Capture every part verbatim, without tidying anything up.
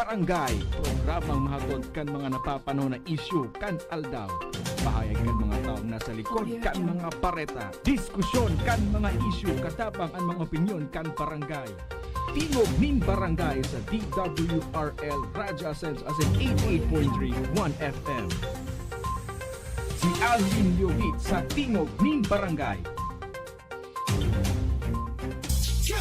Barangay, programang mahatod kan mga napapanahon na isyu kan aldaw. Pahayag kan mga taong nasa likod kan mga bareta. Diskusyon kan mga isyu katabang an mga opinyon kan barangay. Tingog nin Barangay sa D W R L Radyo Asenso asin eighty-eight point three One F M. Si Alvin Leovit sa Tingog nin Barangay. Go!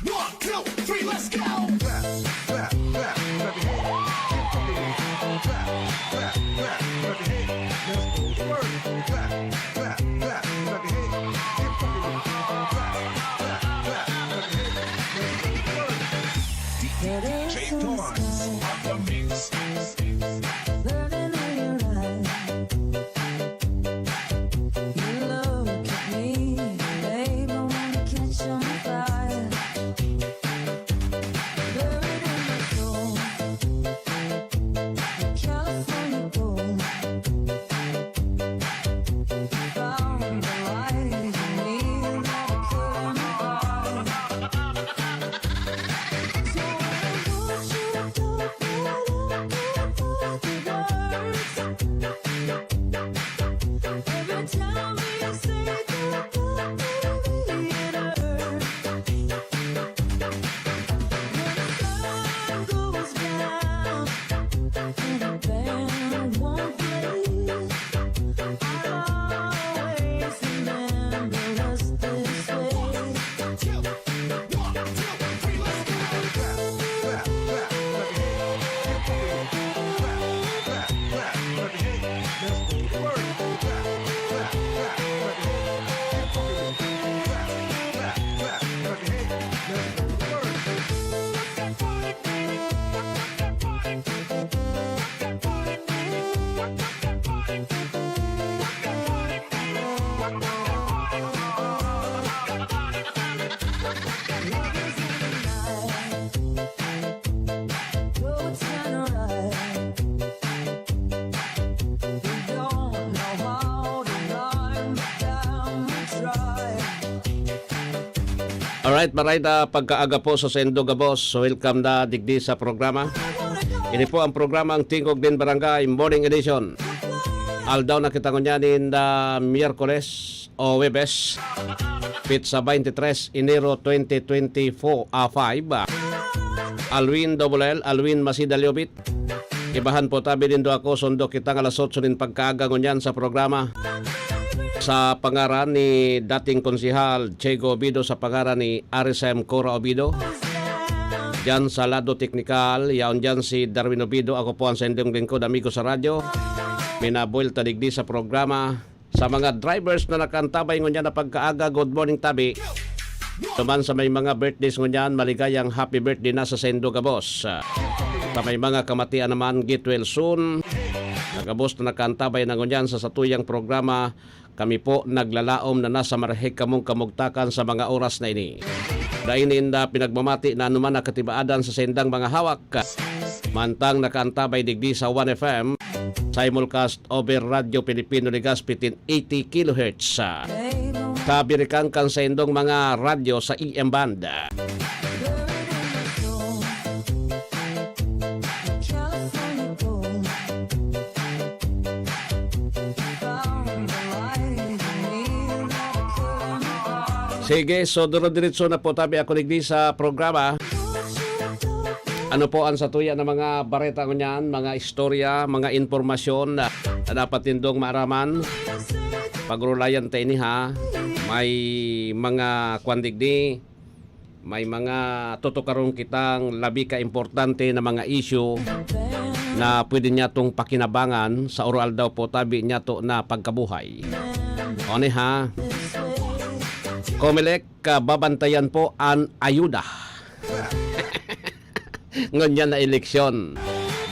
One, two, three, let's go! Clap, clap, clap, clap your hands. Keep fucking with it. Clap, clap, clap, clap your hands. Let's go to work. Clap, clap, clap, clap your hands. Keep fucking with it. Clap, clap, clap, clap your hands. Let's go to work. D J Torrance on the mix. Burning in your eyes. You look at me, babe, I wanna catch on fire. Buried in my soul, California gold. Found the light in me, never could apart. So I want you to don't let up the words. Every time we say goodbye, it hurts. When the sun goes down and the band won't play, I'll always remember us this way. Alright, maray na pagkaaga po sa saindo gabos. Welcome na digdi sa programa. Ini po ang programang Tingog nin Barangay Morning Edition. Aldaw na kita ngunyan nin, ah, Miyerkules o Huwebes, petsa twenty-tres Enero twenty twenty-four, ah, five. Alwin Double L, Alwin Masida Liobit. Ibahan po tabi nindo ako, sundo kita nga alas otso nin pagkaaga ngunyan sa programa. Sa pangaran ni dating Konsehal Chego Obido, sa pangaran ni R S M Cora Obido. Diyan sa lado teknikal, yaon diyan si Darwin Obido. Ako po ang saindong lingkod, amigo sa radyo. Minabuelta digdi sa programa. Sa mga drivers na nakaantabay ngunyan na pagkaaga, good morning tabi. Duman sa may mga birthdays ngunyan, maligayang happy birthday na sa saindo gabos. Sa may mga kamatian naman, get well soon. Sa gabos na nakaantabay na ngunyan sa satuyang programa, kami po naglalaom na nasa marhay kamong kamugtakan sa mga oras na ini. Dai ninda pinagmamati na anuman na katibaadan sa saindang mga hawak. Mantang nakaantabay digdi sa One F M, simulcast over Radyo Pilipino Legazpi ten eighty kilohertz. Sa birikang kan saindong mga radyo sa E M band. Sige, so duro-diretso na po tabi ako digdi sa programa. Ano po ang satuya na mga bareta ngunyan, mga istorya, mga impormasyon na, na dapat nindong maaraman? Pagurulayan ta ini, ha. May mga kwan digdi, may mga tutukaron kitang labi ka importante na mga isyu na pwede niyatong pakinabangan sa oro-aldaw po tabi niyato na pagkabuhay. Oni, ha? Comelec, ah, babantayan po an ayuda. Ngunyan na eleksyon.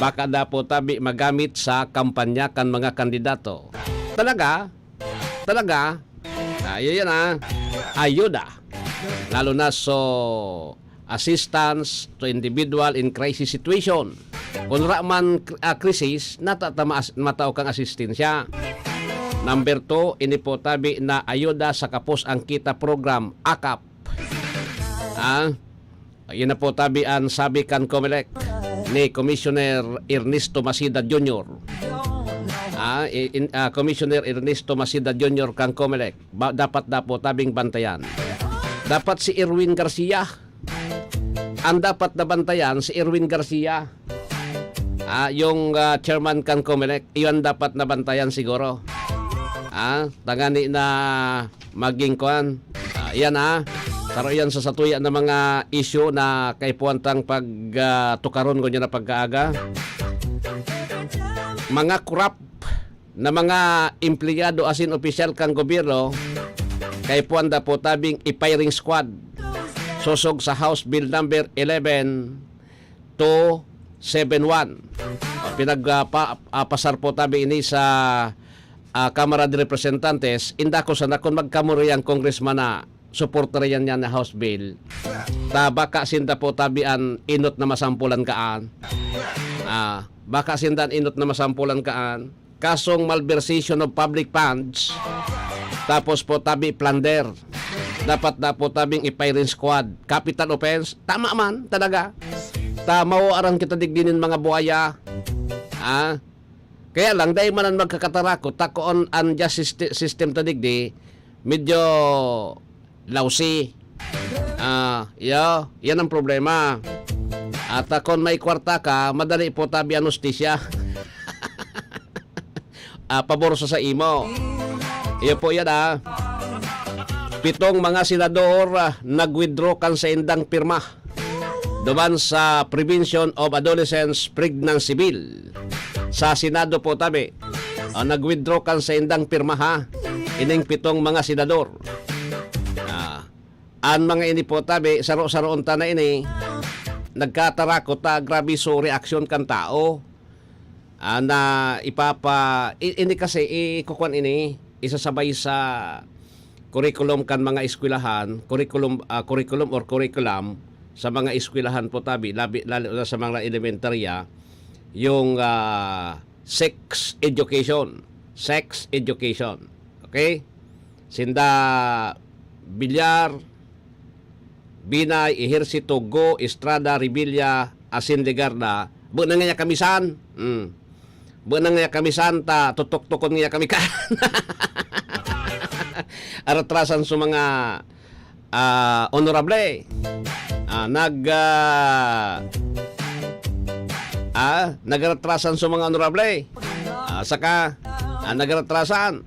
Baka daw po tabi magamit sa kampanya kan mga kandidato. Talaga? Talaga? Ah, yun yan, ah. Ayuda. Lalo na so assistance to individual in crisis situation. Kung wala man, ah, krisis, nata-, tama-, matao kang asistensya. Number two, ini po tabi na ayuda sa kapos ang kita program, akap. Ah, yun na po tabi ang sabi kan Comelec. ni Commissioner Ernesto Maceda Junior. Ah, i- in- ah, Commissioner Ernesto Maceda Junior kan Comelec, ba- dapat daw po tabing bantayan. Dapat si Erwin Garcia. Ang dapat nabantayan si Erwin Garcia. Ah, yung ah, chairman kan Comelec, iyon dapat nabantayan siguro. Ah, tangani na maging kuan. Ah, yan ah. Pero yan sa satuya na mga issue na kaipuhan tang pag ah, tukaron ngunyan na pagkaaga. Mga korap na mga empleyado asin opisyal kan gobyerno, kaipuhan daw po tabing i-firing squad. Sosog sa House Bill number eleven two seven one. Pinag ah, pa- ah, pasar po tabi ini sa ah, Kamara de Representantes, inda ko sana kun magkamuri ang congressman na suportarihan niya na House Bill. Ta baka sinda po tabi an inot na masampulan kaan. Ah, baka sinda an inot na masampulan kaan. Kasong malversation of public funds. Tapos po tabi plunder. Dapat na po tabing i-firing squad. Capital offense. Tama man, talaga. Ta mawaran kita digdi nin mga buaya. Ah, kaya lang, dahil man ang magkakatarakot, ta kung an justice syste- system ta digdi, medyo lousy. Ah, yo, yan ang problema. At ah, kung may kwarta ka, madali po tabi ang hustisya. Ah, pabor sa sa imo. Iyo po yan ah. Pitong mga senador ah, nag-withdraw kan saindang pirma duman sa Prevention of Adolescence Pregnancy Bill. Sa Senado po tabi, ah, nag-withdraw kan saindang pirma ha, ining pitong mga senador. Ah, an mga ini po tabi, saro-saroon ta na ini, nagkatarakot ta, grabe so reaksyon kan tao. Ah, na ipapa i- ini kasi ikukuan ini isasabay sa curriculum kan mga eskwelahan, curriculum ah, curriculum or curriculum sa mga eskwelahan po tabi, labi lalo na sa mga elementarya, yung ah, sex education, sex education. Okay? Sinda Villar, Binay, Ejercito, Go, Estrada, Revilla, asin Legarda, bu na nga kamisan. Mm. Bu na nga kamisan ta tutuktokon nga kami kan. Aratrasan sa mga ah, honorable. Ah, nag ah, ah, nagaratrasan sa mga honorable. Ah, saka ah, nagaratrasan.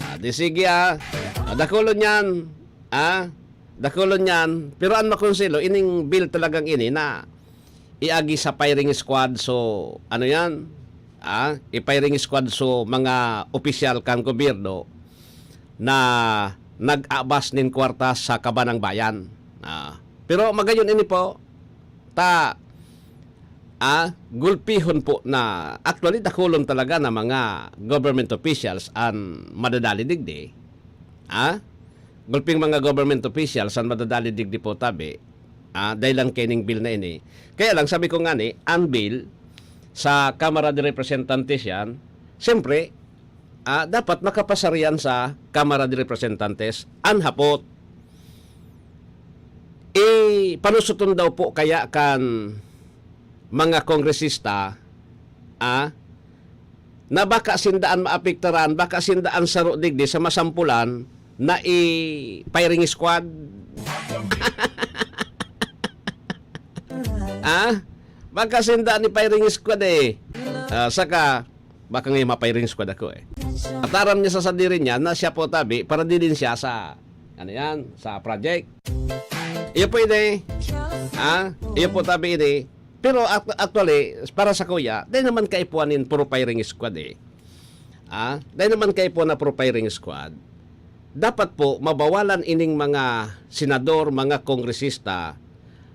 Ah, di sige ah. Ah, dakulon yan. Ah, dakulon yan. Pero ang makonselo, ining bill talagang ini na iagi sa firing squad. So, ano yan? Ah, i-firing squad so mga opisyal kan gobyerno na nag-abas nin kwarta sa Kaban ng Bayan. Ah, pero magayon ini po, ta ah, gulpihon po na actually dakulon talaga na mga government officials an madadali digdi. Ah, gulping mga government officials an madadali digdi po tabi. Ah, dahil lang kaining bill na ini. Kaya lang sabi ko nga ni, ang bill sa Kamara de Representantes yan, siyempre, ah, dapat makapasar yan sa Kamara de Representantes. An hapot, eh, panusuton daw po kaya kan mga kongresista, ah, na baka sinda an maapektaran, baka sinda an saro digdi sa masampulan na i-firing squad. Ah, baka sinda ni firing squad eh. Ah, saka, baka ngayon ma-firing squad ako eh. At aram niya sa sadiri niya na siya po tabi para di din siya sa, ano yan, sa project. Iyo po ini. Ah, iyo po tabi ini. Pero act- actually, para sa kuya, di naman kaipuhan nin puro firing squad eh. Ah, di naman kaipuhan na puro firing squad. Dapat po, mabawalan ining mga senador, mga kongresista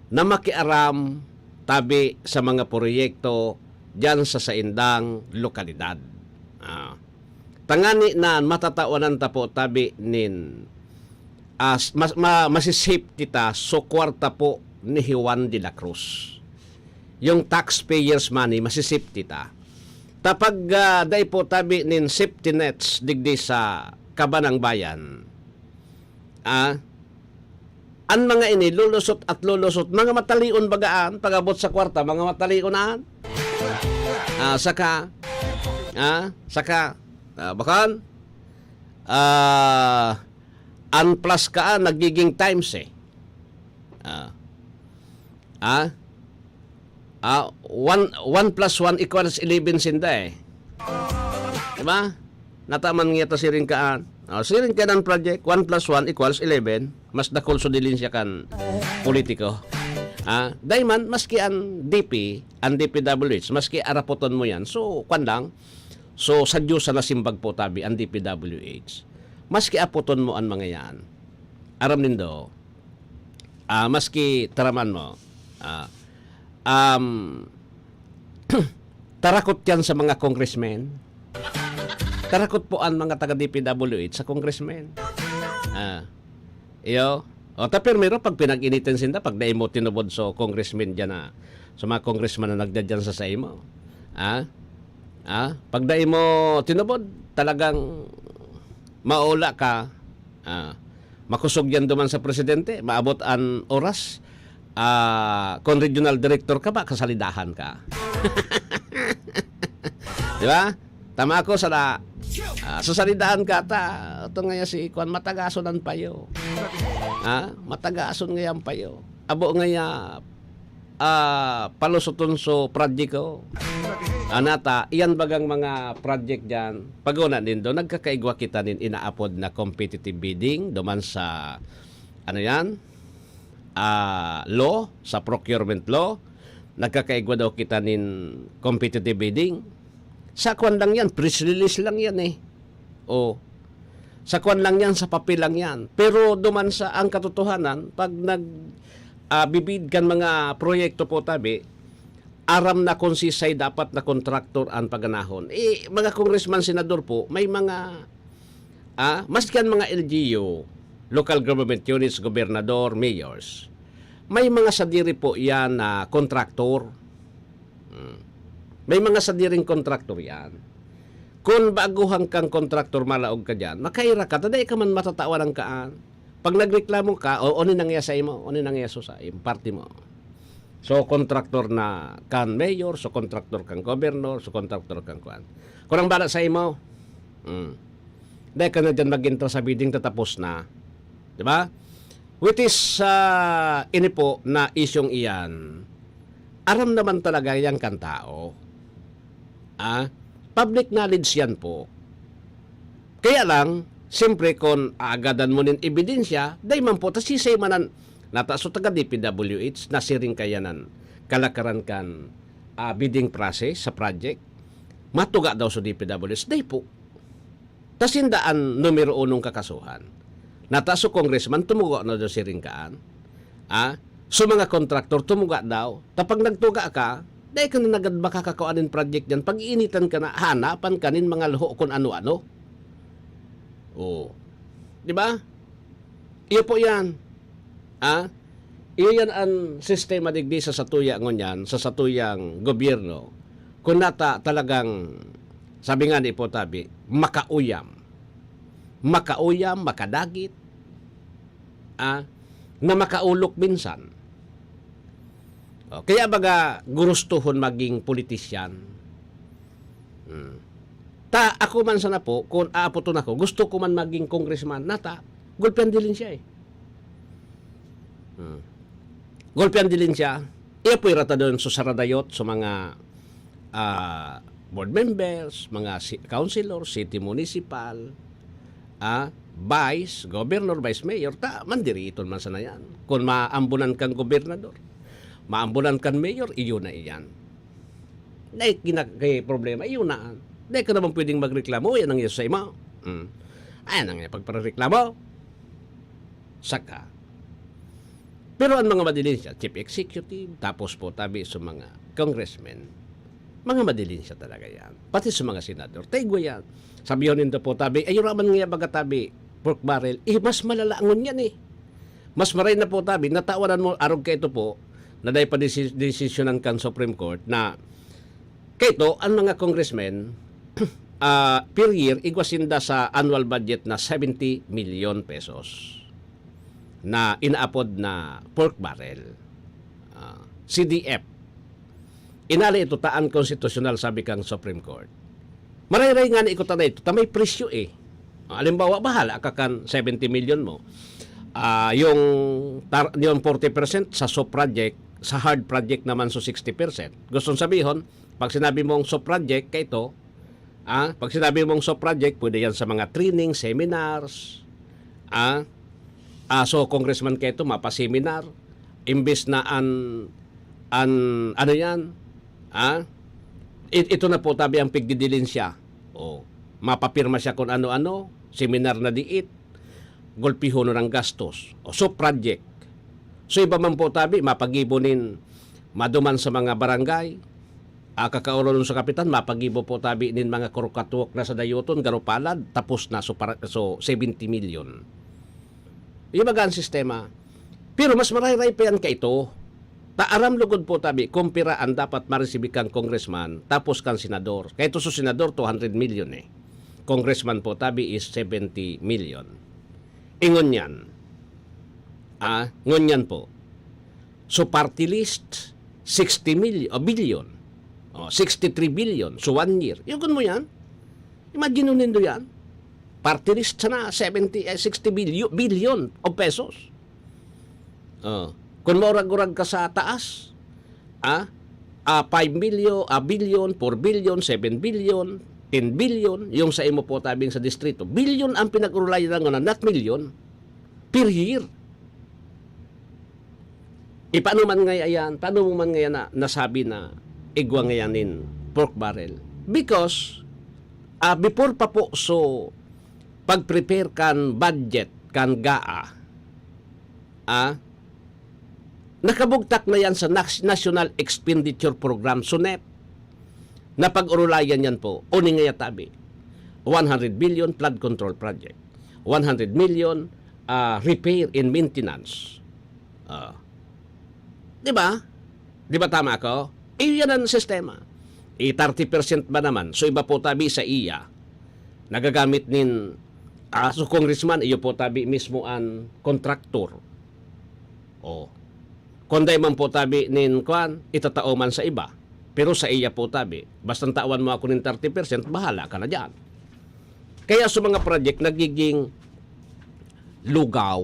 na makiaram tabi sa mga proyekto diyan sa saindang lokalidad. Ah, tangani na matatawanan ta po tabi nin as mas, ma, masisafety ta so kwarta po ni Juan de la Cruz. Yung taxpayers money, masisafety ta. Tapag ah, dai po tabi nin safety nets digdi sa Kaban ng Bayan. Ah, An mga ini lulusot at lulusot, mga matalion bagaan, pag-abot sa kwarta, mga matalion an. Ah, saka, ah, saka, ah, bakan, ah, an plus ka, ah, nagiging times eh. Ah. Ah? Ah, one, one plus one equals eleven sinda eh. Diba? Nataman niya ta siring kaan. Oh, siring ka ng project, one plus one equals eleven. Mas dakul so dilin siya kan politiko. Ah, daiman, maski ang D P, ang D P W H, maski arapoton mo yan. So, kwan lang. So, sa Diyos sa nasimbag po tabi, ang D P W H. Maski apoton mo ang mga yan. Aram nindo, ah, maski taraman mo, ah, um, tarakot yan sa mga congressmen. Tarakot po ang mga taga D P W H sa congressmen. Ah, iyo. O, ta primero, pag pinag-initan sinda, pag dai mo tinubod so congressman dyan na, sa mga congressman na nagdadyan sa saimo. Ah? Ah? Pag dai mo tinubod, talagang maula ka. Ah, makusog yan duman sa presidente, maabot an oras. Ah, kung regional director ka ba, kasalidahan ka. Di ba? Tama ako sa da, ah, sa salidahan ka ta, ito nga si Kwan, matagason ang payo. Ha? Matagason nga ang payo. Abo nga ya, ah, palusoton so project ko. Anata, iyan bagang mga project dyan, paguna nindo, nagkakaigwa kita nin inaapod na competitive bidding, duman sa, ano yan? Ah, law, sa procurement law, nagkakaigwa daw kita nin competitive bidding. Sa kwan lang yan, press release lang yan eh. O, sa kwan lang yan, sa papel lang yan. Pero duman sa ang katotohanan, pag nag, ah, bibid kan mga proyekto po tabi, aram na kung sisay dapat na kontraktor ang paganahon. Eh, mga congressman, senador po, may mga, ah, maski ang mga L G U, local government units, gobernador, mayors, may mga sadiri po yan na kontraktor. Hmm. May mga sadiring kontraktor yan. Kung baguhan kang kontraktor, malaog ka dyan, makaira ka, ta dai ka man matatawan ang kaan. Pag nagreklamo ka, o, ano nang iya sa imo? Ano nang iya sa imo? Parte mo. So, kontraktor na kan mayor, so kontraktor kan governor, so kontraktor kan kuan. Kung ang bala sa imo, mm, dai ka na dyan mag-entra sa bidding, tatapos na. Di ba? Which is, ah, ini po na isyong iyan, aram naman talaga yan kan tao. Ah, public knowledge yan po. Kaya lang, siyempre, kung aagadan mo nin ebidensya, dai man po, ta sisay man an, nata so taga D P W H, nasiring kaya nan kalakaran kan, ah, bidding process sa project, matuga daw sa D P W H, dai po. Ta sinda an numero unong kakasuhan. Nata so congressman, tumuga na daw siring kaan. Ah, so mga kontraktor, tumuga daw. Ta pag nagtuga ka, dai ka na nagad makakakua nin project diyan. Pag-iinitan ka na, hanapan ka nin mga luho kun ano-ano. Oh. Di ba? Iyo po yan. Ah? Iyo yan an sistema digdi sa satuya ngunyan, sa satuyang gobyerno. Kun nata talagang, sabi nga ni Ipo Tabi, makauyam. Makauyam, makadagit, ah, na makaulok minsan. O, kaya baga gurustuhon maging politisyan. Hmm. Ta, ako man sana po, kung aapoton ako, gusto ko man maging congressman, nata, gulpian dilin siya eh. Hmm. Gulpian dilin siya, iya po iratadon so saradayot, so mga, ah, board members, mga si-, councilor, city municipal, ah, vice, governor, vice mayor, ta, mandiriiton man sana yan. Kung maambunan kang gobernador, maambunan kang mayor, iyo na iyan. Dai kinakay problema, iyo na. Dai ka naman pwedeng magreklamo, yan ang iyo sa ima. Mm. Ayan ang iya pagpareklamo. Saka. Pero ang mga madilin siya, chief executive, tapos po tabi sa mga congressmen, mga madilin siya talaga yan. Pati sa mga senador, taigwa yan. Sabihon nindo po tabi, ay raman nga baga tabi, pork barrel, eh, mas malala ngunyan eh. Mas maray na po tabi, natawanan mo, arog ka ito po, na dahil pa desi-, desisyonan kan Supreme Court na kaito, ang mga congressmen, ah, per year, igwa sinda sa annual budget na seventy million pesos. na inaapod na pork barrel. Ah, C D F. Inali ito ta unconstitutional, sabi kang Supreme Court. Marayray nga ni ikuta na ito, ta may presyo eh. Ah, halimbawa, bahala ka kan seventy million mo. Ah, yung, tar- yung forty percent sa soft project, sa hard project naman so sixty percent. Gustong sabihon, pag sinabi mong soft project, ka ito, ah, pag sinabi mong soft project, pwede yan sa mga training, seminars, ah, ah, so congressman ka ito, mapa-seminar, imbes na an, an, ano yan, ah, it- ito na po tabi ang pigdidilin siya. O, mapapirma siya kung ano-ano, seminar na diit, gulpihon ng gastos. O, so project. So iba man po tabi, mapagibo nin maduman sa mga barangay, ah, kakaoron sa kapitan, mapagibo po tabi nin mga kurukatwok na sa dayoton, garo palad, tapos na, so, para, so seventy million. Yung baga ang sistema. Pero mas marayray pa yan ka ito. Ta aram lugod po tabi, kung pira ang dapat maresibi kang congressman, tapos kang senador. Kaya ito sa senador, two hundred million eh. Congressman po tabi is seventy million. Ingon yan. Ah, ngunyan po. So party list, sixty million, o billion. O, sixty-three billion. So one year. Yugon mo yan? Imagine nindo yan. Party list sana, seventy, eh, sixty billion, billion of pesos. Oh. Kung maurag-urag ka sa taas, ah, ah, five million, a billion, four billion, seven billion, ten billion, yung sa imo po tabing sa distrito. Billion ang pinag-urulayan na, not million, per year. E, paano man ngaya yan? Paano mo man ngaya na, nasabi na igwa ngaya nin pork barrel? Because, ah, before pa po, so, pag-prepare kan budget, kan gaa, ah, nakabugtak na yan sa Nas- National Expenditure Program, so NEP, na pag-urulayan yan po, o ni ngaya tabi, one hundred billion flood control project, one hundred million, ah, repair and maintenance. Ah. Di ba? Di ba tama ako? Iyo yan ang sistema. E, thirty percent ba naman? So, iba po tabi sa iya, nagagamit nin, ah, so, congressman, iyo po tabi mismo ang contractor. Oh. Kung dai man po tabi nin, kwan, itatao man sa iba. Pero sa iya po tabi, basta tawan mo ako nin thirty percent, bahala ka na dyan. Kaya sa mga project, nagiging lugaw.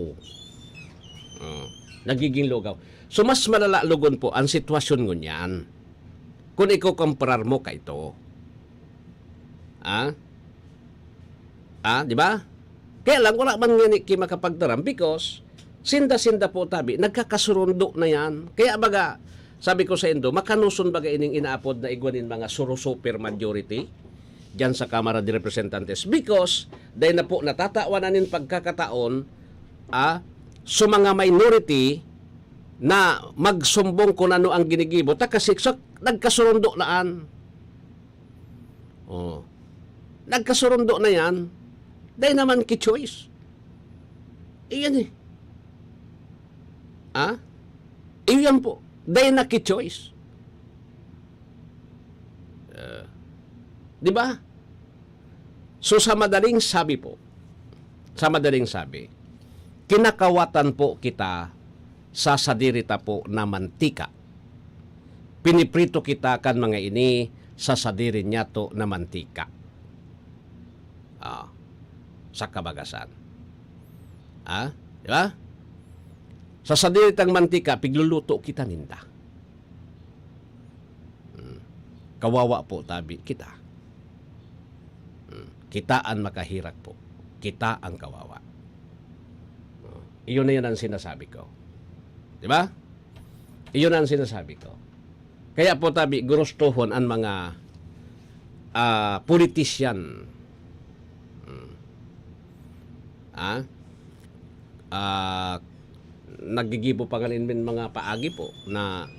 Oh, nagiging lugaw. So, mas malala lugon po ang sitwasyon ngunyan. Kung ikukomparar mo ka ito. Ah? Ah, di ba? Kaya lang, wala man ngani ki makapagtaram because sinda-sinda po tabi, nagkakasurundo na yan. Kaya baga, sabi ko sa indo, makanuson baga ining inaapod na igwa nin mga suro super majority diyan sa Kamara de Representantes because dahil na po natatawan na nin pagkakataon, ah, so mga minority na magsumbong kung ano ang ginigibo, ta kasiksak, nagkasurundo na an. Oh. Nagkasurundo na yan. Dahil naman ki choice. Iyan eh. Ah? Iyan po. Dahil na ki choice. Eh, di ba? So, sa madaling sabi po, sa madaling sabi, kinakawatan po kita sa sadiri ta po na mantika. Piniprito kita kan mga ini sa sadiri niyato na mantika. Ah, sa kabagasan. Ah, di ba? Sa sadiri tang mantika, pigluluto kita ninda. Hmm. Kawawa po tabi kita. Hmm. Kita an makaherak po. Kita ang kawawa. Oh, iyon na yun ang sinasabi ko. Di ba? Iyon ang sinasabi ko. Kaya po tabi, gurustuhon ang mga, ah, politician. Hmm. Ah? Ah, naggigibo pa nganin min mga paagi po na,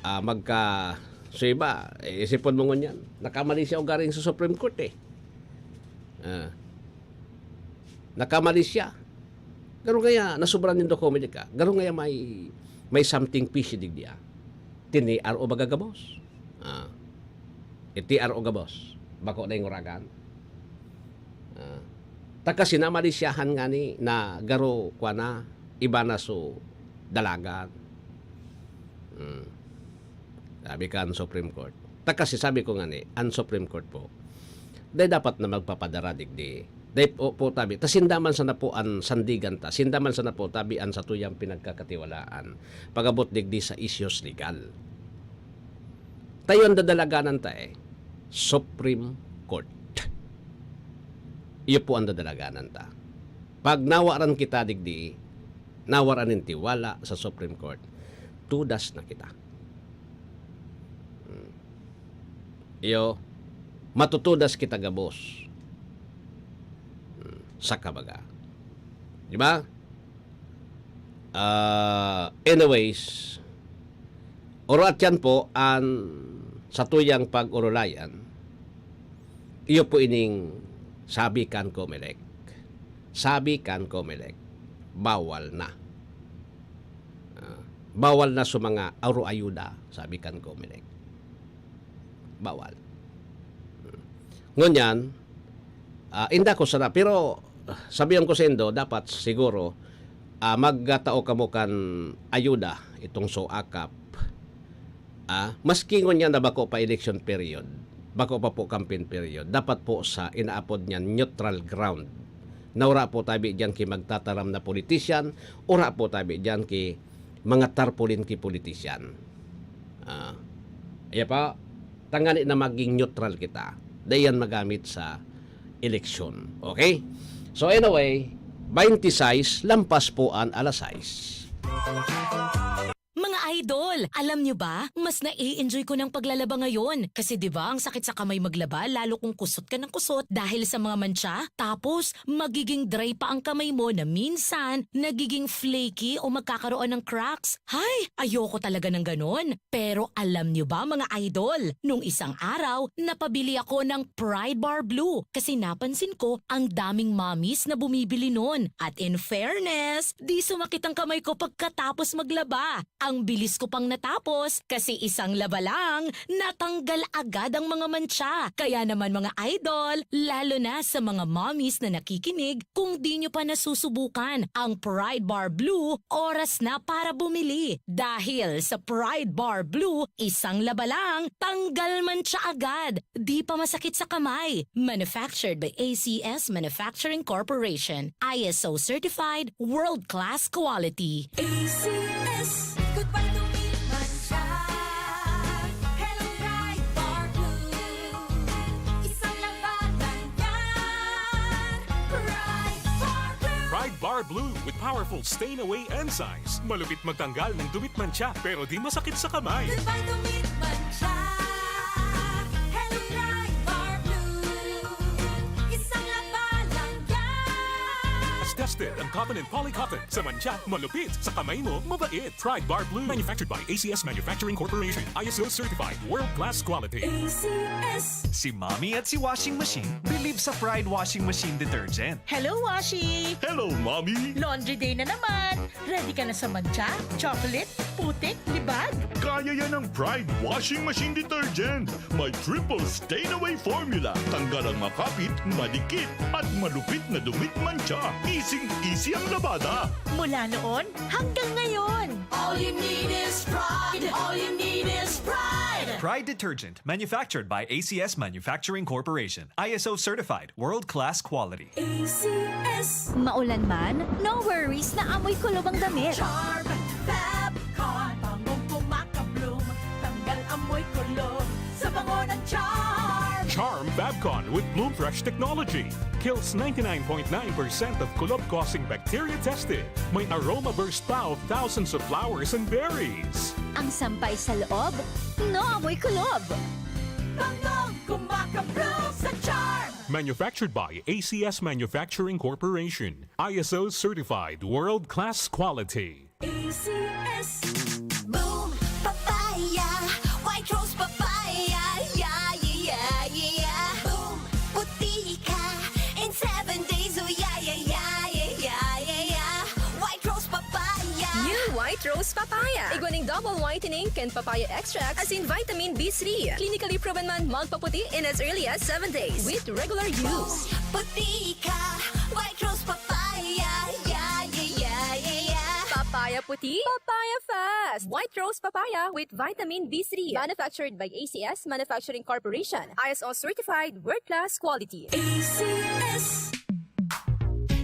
ah, magka-, so iba, eh, isipon mo ngunyan, nakamali siya ugaring sa Supreme Court eh. Ah. Nakamali siya. Garo ngaya, nasobra nindo comedy ka. Garo ngaya may, may something fishy digdi, ah. Tini aro baga gabos. Ah. Iti aro gabos. Bako na yung uragan. Ah. Ta kasi namalisyahan ngani na garo kwa na, iba na so dalagan. Hmm. Sabi kan Supreme Court. Ta kasi sabi ko ngani, an Supreme Court po, dai dapat na magpapadara digdi. Dai po, po tabi. Ta sinda man sana po an sandigan ta. Sinda man sana po tabi an satuyang pinagkakatiwalaan. Pag-abot digdi sa issues legal. Tayo an dadalaganan ta eh. Supreme Court. Iyo po an dadalaganan ta. Pag nawaran kita digdi, nawaran nin tiwala sa Supreme Court, tudas na kita. Hmm. Iyo, matutudas kita gabos. Hmm. Saka baga. Di ba? Ah, anyways, oro at yan po an satuyang pag-orolayan. Iyo po ining sabi kan Comelec. Sabi kan Comelec, bawal na. Ah, bawal na sa mga aro ayuda, sabi kan Comelec. Bawal. Ngunyan, ah, inda ko sana, pero sabihan ko sa indo, dapat siguro, ah, magtao kamo kan ayuda, itong SOACAP. Ah, maski ngunyan na bako pa election period, bako pa po campaign period, dapat po sa inaapod niyan neutral ground. Na wala po tabi diyan ki magtataram na politician, wala po tabi diyan ki mga tarpaulin ki politician. Ah, iya pa, tangani na maging neutral kita. Dai yan magamit sa eleksyon. Okay? So anyway, twenty-six, lampas po an alas sais. Mga idol, alam nyo ba? Mas nai-enjoy ko ng paglalaba ngayon. Kasi 'di ba, ang sakit sa kamay maglaba, lalo kung kusot ka ng kusot dahil sa mga mantsa. Tapos, magiging dry pa ang kamay mo na minsan nagiging flaky o magkakaroon ng cracks. Hay, ayoko talaga ng ganon. Pero alam nyo ba, mga idol, nung isang araw, napabili ako ng Pride Bar Blue kasi napansin ko ang daming mommies na bumibili nun. At in fairness, di sumakit ang kamay ko pagkatapos maglaba. Ang bilis ko pang natapos kasi isang laba lang, natanggal agad ang mga mantsa. Kaya naman, mga idol, lalo na sa mga mommies na nakikinig, kung di nyo pa nasusubukan ang Pride Bar Blue, oras na para bumili. Dahil sa Pride Bar Blue, isang laba lang, tanggal mantsa agad. Di pa masakit sa kamay. Manufactured by A C S Manufacturing Corporation. I S O certified, world-class quality. A C S. Goodbye to me, mantsa. Hello, Pride Bar Blue. Isang labanan yan. Pride Bar Blue. Pride Bar Blue with powerful stain away enzymes. Malupit magtanggal ng dumi at mantsa, pero di masakit sa kamay. Goodbye to me, mantsa. Hello, Pride Bar Blue. Isang labanan yan. As tested ang cotton and poly cotton. Sa mantsa, malupit. Sa kamay mo, mabait. Pride Bar Blue. Manufactured by A C S Manufacturing Corporation. I S O certified. World class quality. A C S. Si Mommy at si Washing Machine believe sa Pride Washing Machine Detergent. Hello, Washi! Hello, Mommy! Laundry day na naman! Ready ka na sa mantsa, chocolate, putik, libag? Kaya yan ng Pride Washing Machine Detergent. May triple stain away formula. Tanggal ang makapit, madikit, at malupit na dumi at mantsa. Easing-easy ang labada. Mula noon hanggang ngayon. All you need is Pride. All you need is Pride. Pride Detergent, manufactured by A C S Manufacturing Corporation. I S O certified, world-class quality. A C S. Maulan man, no worries na amoy kulob ang damit. Charm Fab Con, bangong kumakabloom, tanggal amoy kulob sa bango ng Charm. Charm Fab Con with Bloom Fresh technology kills ninety-nine point nine percent of kulob-causing bacteria tested. May aroma burst pa of thousands of flowers and berries. Ang sampay sa loob, no amoy kulob. Bangong kumakabloom sa Charm. Manufactured by A C S Manufacturing Corporation. I S O certified world-class quality. A C S. Boom Papaya, White Rose Papaya, yeah, yeah, yeah, yeah. Boom Puti ka in seven days, oh yeah, yeah, yeah, yeah, yeah, yeah, yeah. White Rose Papaya. New White Rose Papaya. Igwa ning double whitening kan papaya extract, asin vitamin B three. Clinically proven man magpaputi in as early as seven days with regular use. Puti ka, White Rose Papaya. Yeah, yeah, yeah, yeah, yeah. Papaya puti, papaya fast. White rose papaya with vitamin B three. Manufactured by A C S Manufacturing Corporation. I S O certified, world-class quality. A C S.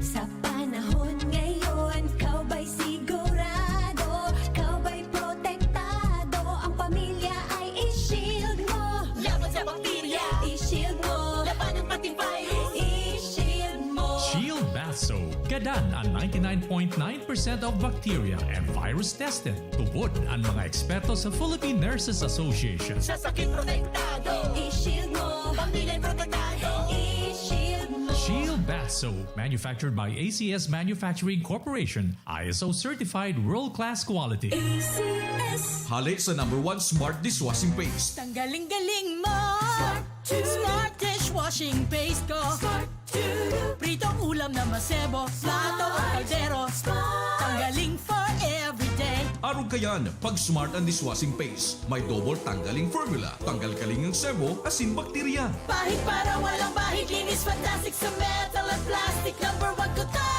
Sa panahon ngayon, ikaw ba'y sigurado? Ikaw ba'y protektado? Ang pamilya ay i-shield mo. Laban sa bakterya, i-shield mo. Labanan pati virus, i-shield mo. Shield Bath Soap. Gadan ang ninety-nine point nine percent of bacteria and virus tested. Tubod ang mga eksperto sa Philippine Nurses Association. Sa sakit protektado, i-shield mo. Pamilya protektado, i-shield mo. Shield Bath Soap, manufactured by A C S Manufacturing Corporation, I S O certified, world-class quality. A C S. Hale sa number one smart dishwashing paste. Tanggaling-galing mo. Smart dishwashing paste ko. Smart Pritong ulam na masebo, plato o kaldero, tanggaling for everyday. Arog kayan, pag Smart ang dishwashing paste, may double tanggaling formula, tanggal kaling ang sebo, asin bakterya. Pahid para walang bahid, linis fantastic sa metal at plastic, number one ko to.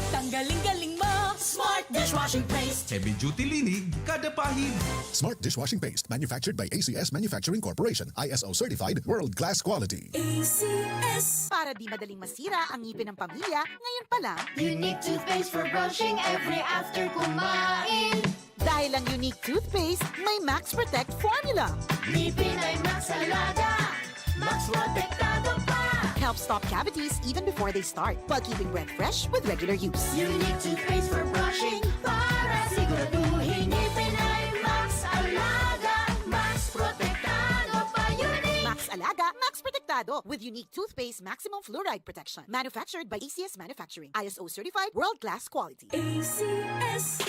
Tanggaling-galing mo, Smart dishwashing paste. Heavy duty linig, kada pahid. Smart dishwashing paste, manufactured by A C S Manufacturing Corporation, I S O certified, world-class quality. A C S. Para di madaling masira ang ngipin ng pamilya, ngayon pa lang. Unique toothpaste for brushing every after kumain. Dahil ang Unique toothpaste, may Max Protect formula. Ngipin ay Max Alaga, Max Protektado pa. Helps stop cavities even before they start, while keeping breath fresh with regular use. Unique toothpaste for brushing para siguraduhin ngipin ay Max Alaga, Max Protektado pa. Unique. Max Alaga, Max Protektado with Unique Toothpaste Maximum Fluoride Protection. Manufactured by A C S Manufacturing. I S O certified, world-class quality. A C S.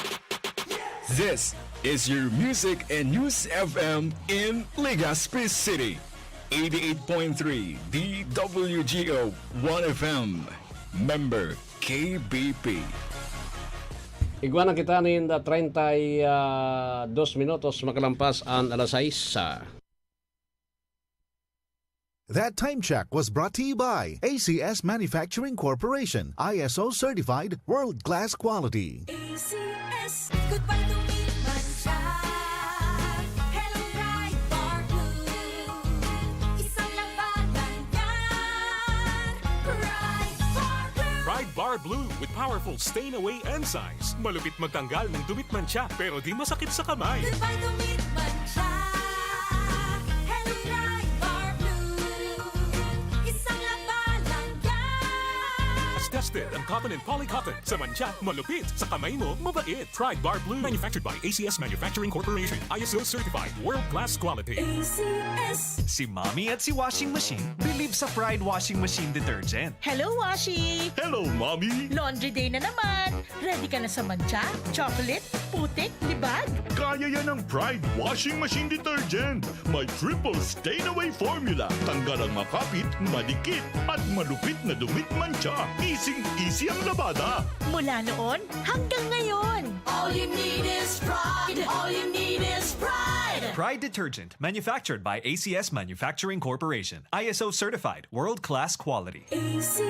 This is your Music and News F M in Legazpi City. Eighty-eight point three D W G O One F M. Member K B P. Igwa na kita nin treinta y dos minutos makalampas an alas sais. That time check was brought to you by A C S Manufacturing Corporation, I S O certified, world-class quality. A C S. Goodbye to meat mancha. Hello, Pride Bar Blue. Isang labanan yan. Pride Bar Blue. Pride Bar Blue with powerful stain away enzymes. Malupit magtanggal ng dumi at mancha, pero di masakit sa kamay. Goodbye to meat mancha. Hello, Pride Bar Blue. Isang labanan yan. Tested ang cotton and poly cotton. Sa mancha, malupit. Sa kamay mo, mabait. Pride Bar Blue. Manufactured by A C S Manufacturing Corporation. I S O certified. World class quality. A C S. Si Mommy at si Washing Machine believe sa Pride Washing Machine Detergent. Hello, Washi! Hello, Mommy! Laundry day na naman! Ready ka na sa mancha, chocolate, putik, libag? Kaya yan ng Pride Washing Machine Detergent! May triple stain away formula. Tanggal ang makapit, madikit, at malupit na dumi at mancha. Easy-easy ang labada. Mula noon hanggang ngayon. All you need is Pride. All you need is Pride. Pride Detergent, manufactured by A C S Manufacturing Corporation. I S O certified, world-class quality. A C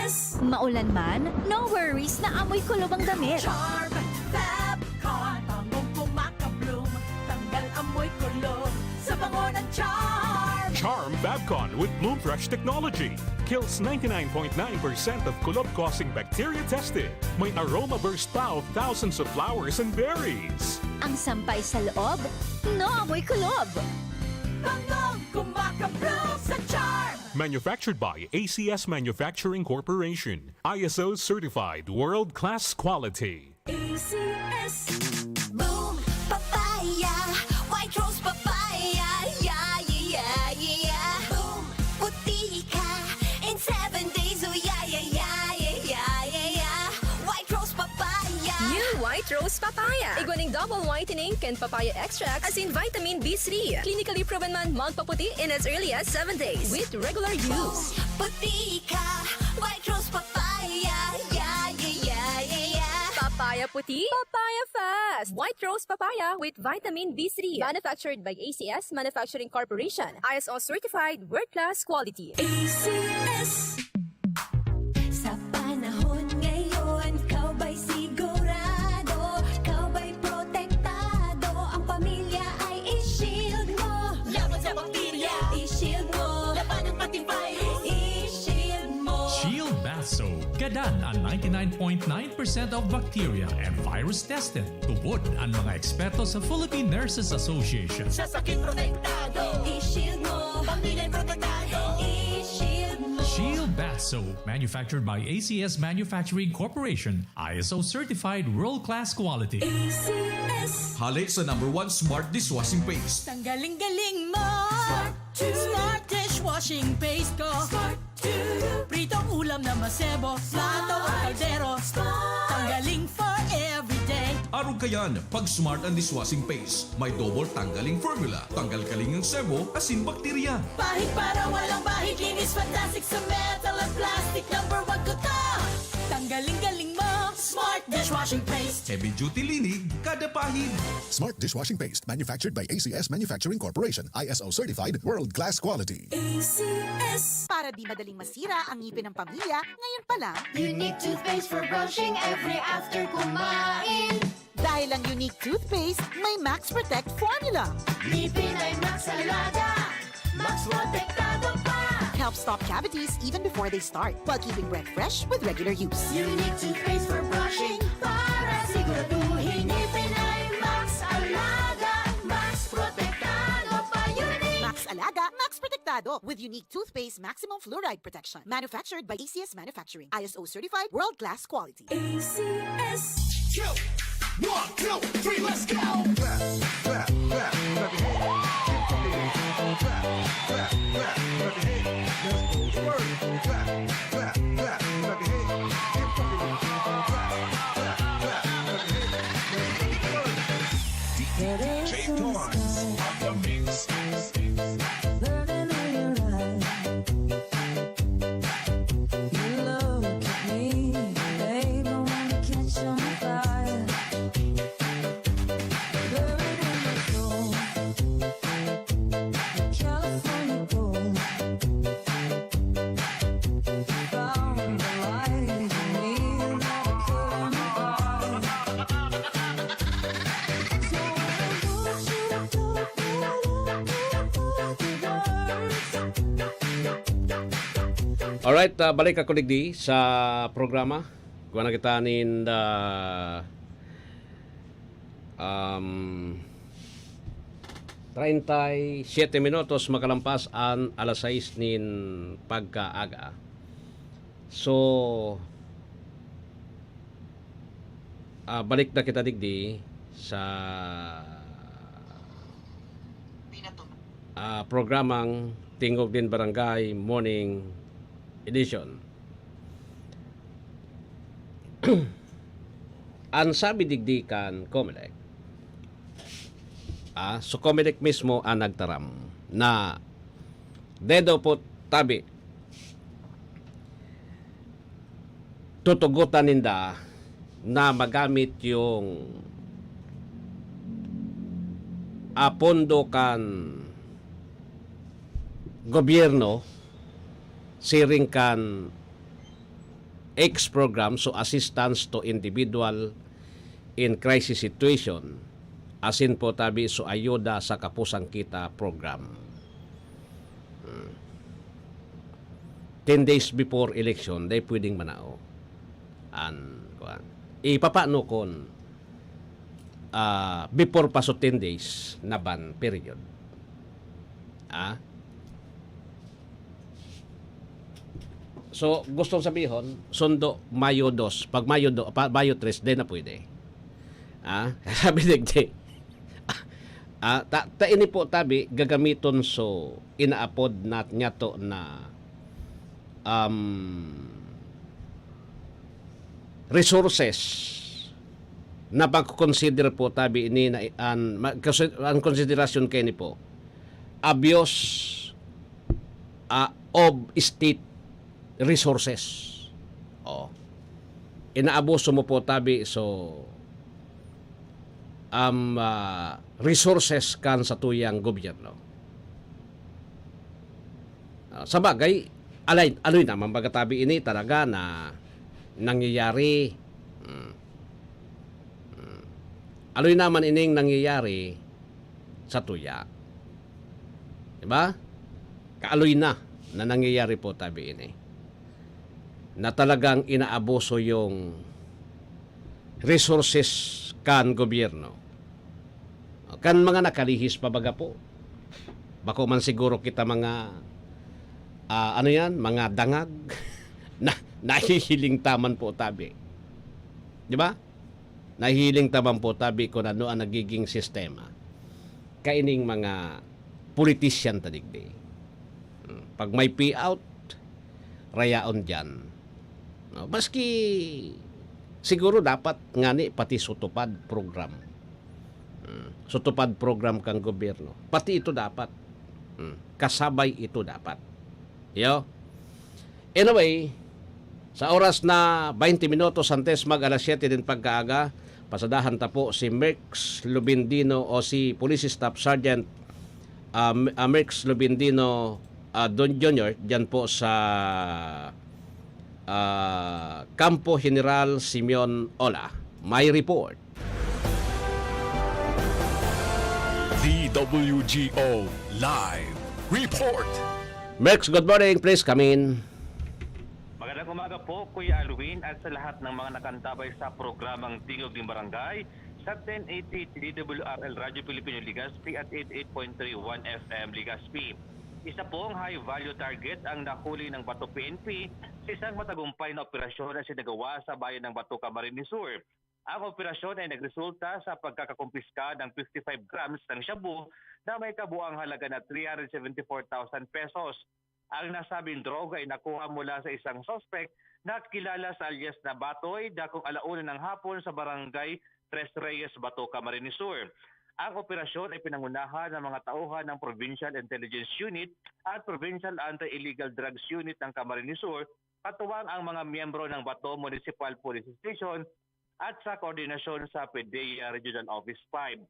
S. Maulan man, no worries na amoy kulob ang damit. Charm Fab Con, bangong kumaka-bloom, tanggal amoy kulob sa bango ng Charm. Charm Fab Con with Bloom Fresh technology kills ninety-nine point nine percent of kulob-causing bacteria tested. May aroma burst pa of thousands of flowers and berries. Ang sampay sa loob, no amoy kulob. Bangong kumaka-bloom sa Charm. Manufactured by A C S Manufacturing Corporation. I S O certified, world-class quality. A C S. Boom Papaya, White Rose Papaya, yeah, yeah, yeah, yeah. Boom, puti ka in seven days, oh yeah, yeah, yeah, yeah, yeah, yeah, yeah. White Rose Papaya. New White Rose Papaya. Igwa ning double whitening kan papaya extract, asin vitamin B three. Clinically proven man magpaputi in as early as seven days with regular use. Puti ka, White Rose Papaya, yeah, yeah, yeah, yeah, yeah. Papaya puti, papaya fast. White Rose Papaya with vitamin B three. Manufactured by A C S Manufacturing Corporation. I S O certified, world-class quality. A C S. Sa panahon ngayon, ikaw ba'y sigurado? Ikaw Dead ang ninety-nine point nine percent of bacteria and virus tested. Tubod ang mga eksperto sa Philippine Nurses Association. Sa sakit protektado, i-shield mo. Pamilya protektado, i-shield mo. Shield Bath Soap, manufactured by A C S Manufacturing Corporation, I S O certified world-class quality. A C S. Hale sa number one smart dishwashing paste. Tanggaling-galing mo. Smart Smart dishwashing paste ko. Smart Pritong ulam na masebo, plato o kaldero. Tanggaling for everyday. Arog kayan, pag Smart ang dishwashing paste. May double tanggaling formula. Tanggal kaling ang sebo, asin bakterya. Pahid para walang bahid, linis fantastic sa metal at plastic. Number one ko to. Tanggaling-galing mo. Smart dishwashing paste. Heavy duty linig, kada pahid. Smart dishwashing paste, manufactured by A C S Manufacturing Corporation, I S O certified, world class quality. A C S. Para di madaling masira ang ngipin ng pamilya, ngayon pa lang. Unique toothpaste for brushing every after kumain. Dahil ang Unique Toothpaste may Max Protect Formula. Ngipin ay Max Alaga, Max Protektado pa. Helps stop cavities even before they start, while keeping breath fresh with regular use. Unique Toothpaste for brushing, para siguraduhin ngipin ay Max Alaga, Max Protektado pa. Unique Max Alaga, Max Protektado, with Unique Toothpaste Maximum Fluoride Protection. Manufactured by A C S Manufacturing. I S O certified, world-class quality. A C S. Yo! One, two, three, let's go! Clap, clap, clap, clap your hands. Keep fucking with it. Clap, clap, clap, clap your hands. Let's go to work. Clap, clap, clap, clap your hands. Keep fucking with it. Clap, clap, clap, clap your hands. Let's go to work. D J Torrance on the mix. Burning in your eyes. You look at me, babe, I wanna catch on fire. Burning in my soul, California gold. Found the light in me, and I couldn't hide. So I want you to go right up with the words. Alright, ah, balik ako digdi sa programa. Kuha na kita nin, ah, um, treinta y siete minutos makalampas an alas sais nin pagkaaga. So, ah, balik na kita digdi sa, ah, programang Tingog nin Barangay Morning Edition. An sabi digdi kan Comelec, ah, so Comelec mismo an nagtaram na dedo po tabi tutugotan ninda na magamit yung, ah, pondo kan gobyerno siring kan X program, so Assistance to Individual in Crisis Situation, asin po tabi so Ayuda sa Kapusang Kita program. Hmm. Ten days before election, dai pwedeng manao an, kuwan. Ipapano kun, ah, before pa so ten days na ban period? Ah? So, gustong sabihon, sundo Mayo dos. Pag Mayo do, pa, Mayo tres, di na pwede. Ah, sabi digdi. Ah, ta, ta ini po tabi gagamiton so inaapod na niyato na, um, resources na pagko-consider po tabi ini na an, ma, kasi, ang konsiderasyon kaini po, abuse, ah, of state resources. Oh. Inaabuso mo po tabi so, um, ah, resources kan satuyang gobyerno. Ah, sa bagay, alay, aloy naman baga tabi ini talaga na nangyayari. Hmm. Hmm. Aloy naman ining nangyayari sa tuya. Di ba? Kaaloy na na nangyayari po tabi ini. na talagang inaabuso yung resources kan gobyerno. Kan mga nakalihis pa baga po. Bako man siguro kita mga, ah, ano yan, mga dangag na nahihiling taman po tabi. Di ba? Nahihiling taman po tabi kung ano ang nagiging sistema. Kaining mga politician ta digdi. Hmm, pag may payout, rayaon diyan. No, maski siguro dapat ngani pati sutupad program. Hmm, sutupad program kang gobyerno. Pati ito dapat. Hmm, kasabay ito dapat. Yo. Anyway, sa oras na baynte minutos antes mag alas siyete nin pagkaaga, pasadahan ta po si Merx Lubindino o si Police Staff Sergeant, ah, M-, ah, Merx Lubindino, ah, Don Junior, dyan po sa, ah, Kampo General Simeon Ola. May report. D W G O Live Report. Merx, good morning. Please come in. Magandang umaga po, Kuya Alwin, at sa lahat ng mga nakantabay sa programang Tingog ng Barangay sa ten eighty D W R L Radyo Pilipino Legazpi at eighty-eight point three one F M Legazpi. Isa pong high-value target ang nahuli ng Bato P N P sa isang matagumpay na operasyon na sinagawa sa bayan ng Bato, Camarines Sur. Ang operasyon ay nagresulta sa pagkakakumpiska ng fifty-five grams ng shabu na may kabuang halaga na three hundred seventy-four thousand pesos. Ang nasabing droga ay nakuha mula sa isang suspek na kilala sa alias na Batoy, dakong ala una ng hapon sa barangay Tres Reyes, Bato, Camarines Sur. Ang operasyon ay pinangunahan ng mga tauhan ng Provincial Intelligence Unit at Provincial Anti-Illegal Drugs Unit ng Camarines Sur, katuwang ang mga miyembro ng Bato Municipal Police Station at sa koordinasyon sa PDEA Regional Office five.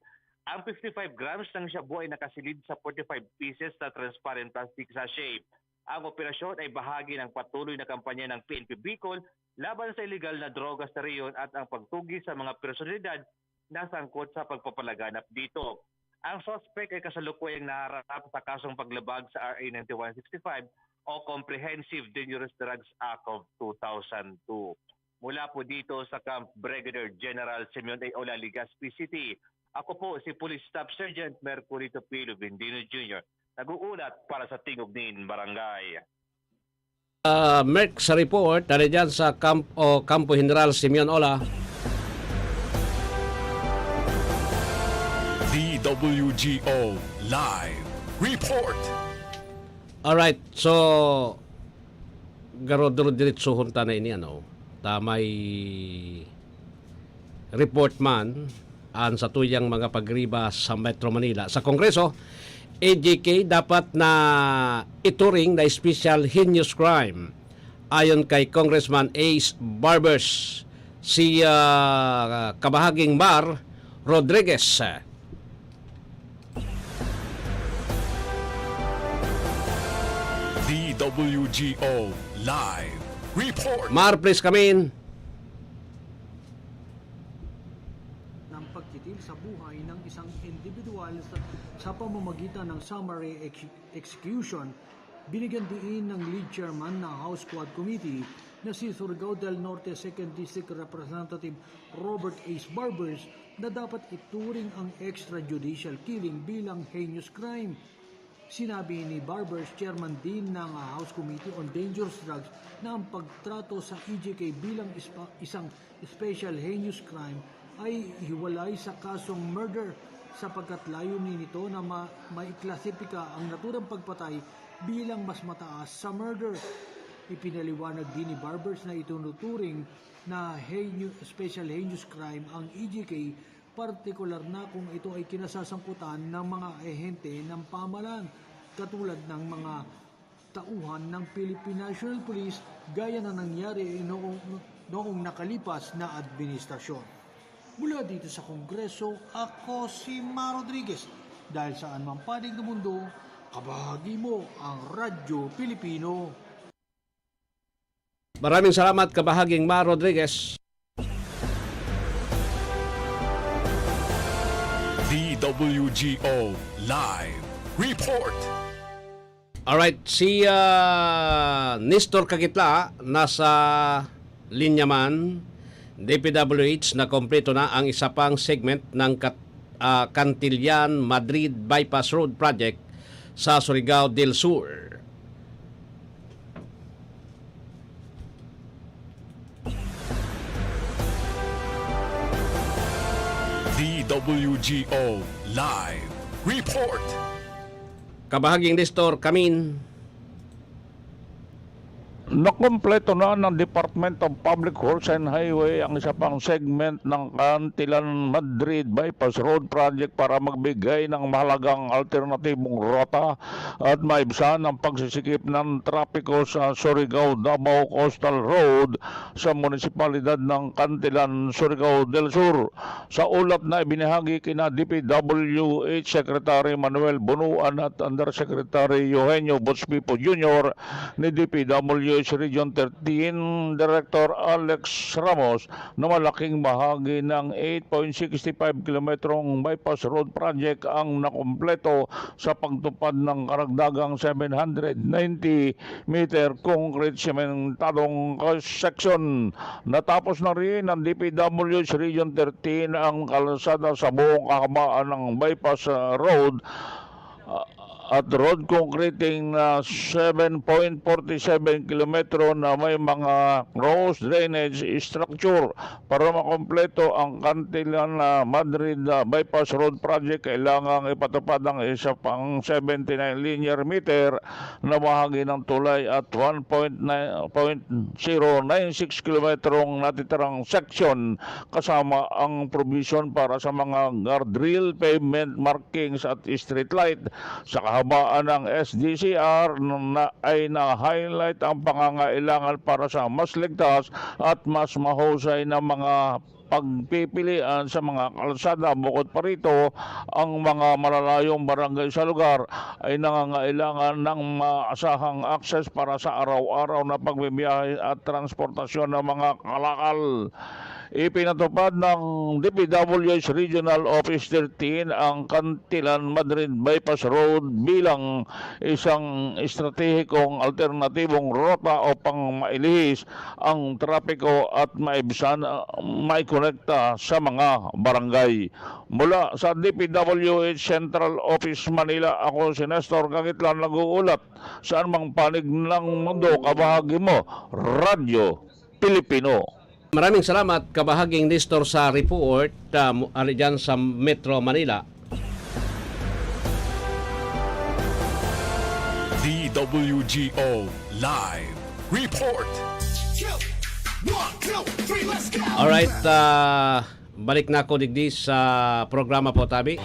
Ang fifty-five grams ng shabu ay nakasilid sa forty-five pieces na transparent plastic sachet. Ang operasyon ay bahagi ng patuloy na kampanya ng P N P Bicol laban sa iligal na droga sa rehiyon at ang pagtugis sa mga personalidad na sangkot sa pagpapalaganap dito. Ang suspek ay kasalukuyang naharap sa kasong paglabag sa R A ninety-one sixty-five o Comprehensive Dangerous Drugs Act of two thousand two. Mula po dito sa Camp Brigadier General Simeon A. Ola, Legazpi City, ako po si Police Staff Sergeant Merculito P. Lubindino Junior, nag-uulat para sa Tingog nin Barangay. Ah, Merx, sa report, dari dyan sa camp o Kampo General Simeon Ola. D W G O Live Report. Alright, so, garo duro-diretsohon ta na ini, ano, ta may report man an satuyang mga pagriba sa Metro Manila. Sa Kongreso, A G K dapat na ituring na special heinous crime. Ayon kay Congressman Ace Barbers, si, ah, kabahaging Mar Rodriguez. D W G O Live Report. Mar, please come in. Ng pagkitil sa buhay ng isang individual sa, sa pamamagitan ng summary ex-, execution, binigyan diin ng lead chairman ng House Quad Committee na si Surigao del Norte Second District Representative Robert Ace Barbers na dapat ituring ang extrajudicial killing bilang heinous crime. Sinabi ni Barbers, chairman din ng, ah, House Committee on Dangerous Drugs, na ang pagtrato sa E J K bilang ispa-, isang special heinous crime ay hiwalay sa kasong murder, sapagkat layunin nito na ma-, maiklasipika ang naturang pagpatay bilang mas mataas sa murder. Ipinaliwanag din ni Barbers na itinuturing na heinous, special heinous crime ang E J K, partikular na kung ito ay kinasasangkutan ng mga ahente ng pamahalaan, katulad ng mga tauhan ng Philippine National Police, gaya na nangyari noong, noong nakalipas na administrasyon. Mula dito sa Kongreso, ako si Ma Rodriguez. Dahil saan mang panig ng mundo, kabahagi mo ang Radyo Pilipino. Maraming salamat, kabahaging Ma Rodriguez. D W G O Live Report. Alright, si, ah, Nestor Kagitla nasa linya man. D P W H, nakompleto na ang isa pang segment ng Kat-, ah, Cantillon Madrid Bypass Road Project sa Surigao del Sur. D W G O Live Report. Kabahaging Nestor Kamin. Nakompleto na ng Department of Public Works and Highway ang isa pang segment ng Cantillon Madrid Bypass Road Project para magbigay ng mahalagang alternatibong rota at maibsan ang pagsisikip ng trapiko sa Surigao-Davao Coastal Road sa munisipalidad ng Cantillon, Surigao del Sur. Sa ulat na ibinahagi kina D P W H Secretary Manuel Bunuan at Undersecretary Eugenio Boots Pipo Junior ni D P W H Region thirteen Director Alex Ramos na malaking bahagi ng eight point six five kilometrong bypass road project ang nakompleto sa pagtupad ng karagdagang seven hundred ninety meter concrete sementadong section. Natapos na rin ng D P W H Region thirteen ang kalsada sa buong kahabaan ng bypass, ah, road, ah, at road concreting na seven point forty seven kilometro na may mga cross drainage structure. Para makompleto ang Cantillon, ah, Madrid, ah, Bypass Road Project, kailangang ipatupad ang isa pang seventy-nine linear meter na bahagi ng tulay at one point nine, point zero nine six kilometrong natitirang section, kasama ang provision para sa mga guardrail, pavement markings at street light. Sa kahabaan ng S D C R na ay na-highlight ang pangangailangan para sa mas ligtas at mas mahusay na mga pagpipilian sa mga kalsada. Bukod pa rito, ang mga malalayong barangay sa lugar ay nangangailangan ng maasahang access para sa araw-araw na pagbibiyahe at transportasyon ng mga kalakal. Ipinatupad ng D P W H Regional Office thirteen ang Cantillon Madrid Bypass Road bilang isang estratehikong alternatibong rota upang mailihis ang trapiko at maibsan, ah, maikonekta sa mga barangay. Mula sa D P W H Central Office, Manila, ako si Nestor Kagitlan, nag-uulat. Saan mang panig ng mundo, kabahagi mo, Radyo Pilipino. Maraming salamat, kabahaging Nestor, sa report, ah, mu-, ari dyan sa Metro Manila. D W G O Live Report. Alright, ah, balik na ako digdi sa programa po, tabi.